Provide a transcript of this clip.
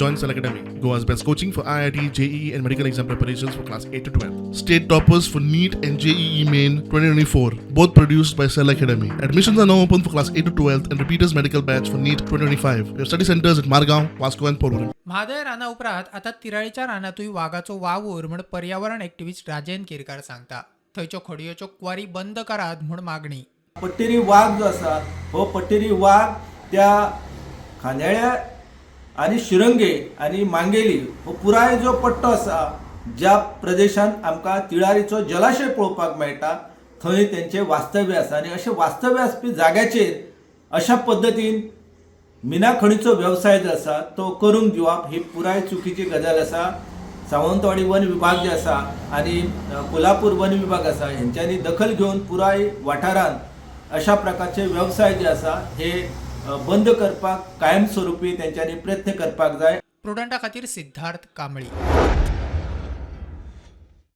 Join Cell Academy, Goa's best coaching for IIT, JEE, and medical exam preparations for class 8 to 12. State toppers for NEET and JEE Main 2024, both produced by Cell Academy. Admissions are now open for class 8 to 12 and repeaters medical batch for NEET 2025. We have study centers at Margaon, Vasco, and Porvorim. Mhadei राना उपरांत आतां तिराळीच्या रानांतूय वागाचो वावर म्हूण पर्यावरण activist Rajendra Kerkar सांगता. थंयच्यो खडयोच्यो क्वारी बंद करात म्हूण मागणी. पट्टेरी वाग जो आसा, हो पट्टेरी वाग त्या खांदेळ्या आनी शिरंगे आनी मांगेली हो पुराय जो पट्टो आसा, ज्या प्रदेशांत आमकां तिळारीचो जलाशय पळोवपाक मेळटा, थंय तेंचें वास्तव्य आसा. आनी अशें वास्तव्य आसपी जाग्याचेर अशा पद्दतीन मिना खणीचो वेवसाय जो आसा तो करूंक दिवप ही पुराय चुकीची गजाल आसा. सावंतवाडी वन विभाग जे आसा आनी कोल्हापूर वन विभाग आसा, हेंच्यांनी दखल घेवन पुराय वाठारांत अशा प्रकारचे वेवसाय जे आसा हे बंद करपाक कायमस्वरुपी तेंच्यांनी प्रयत्न करपाक जाय. प्रुडंटा खातीर सिद्धार्थ कांबळी.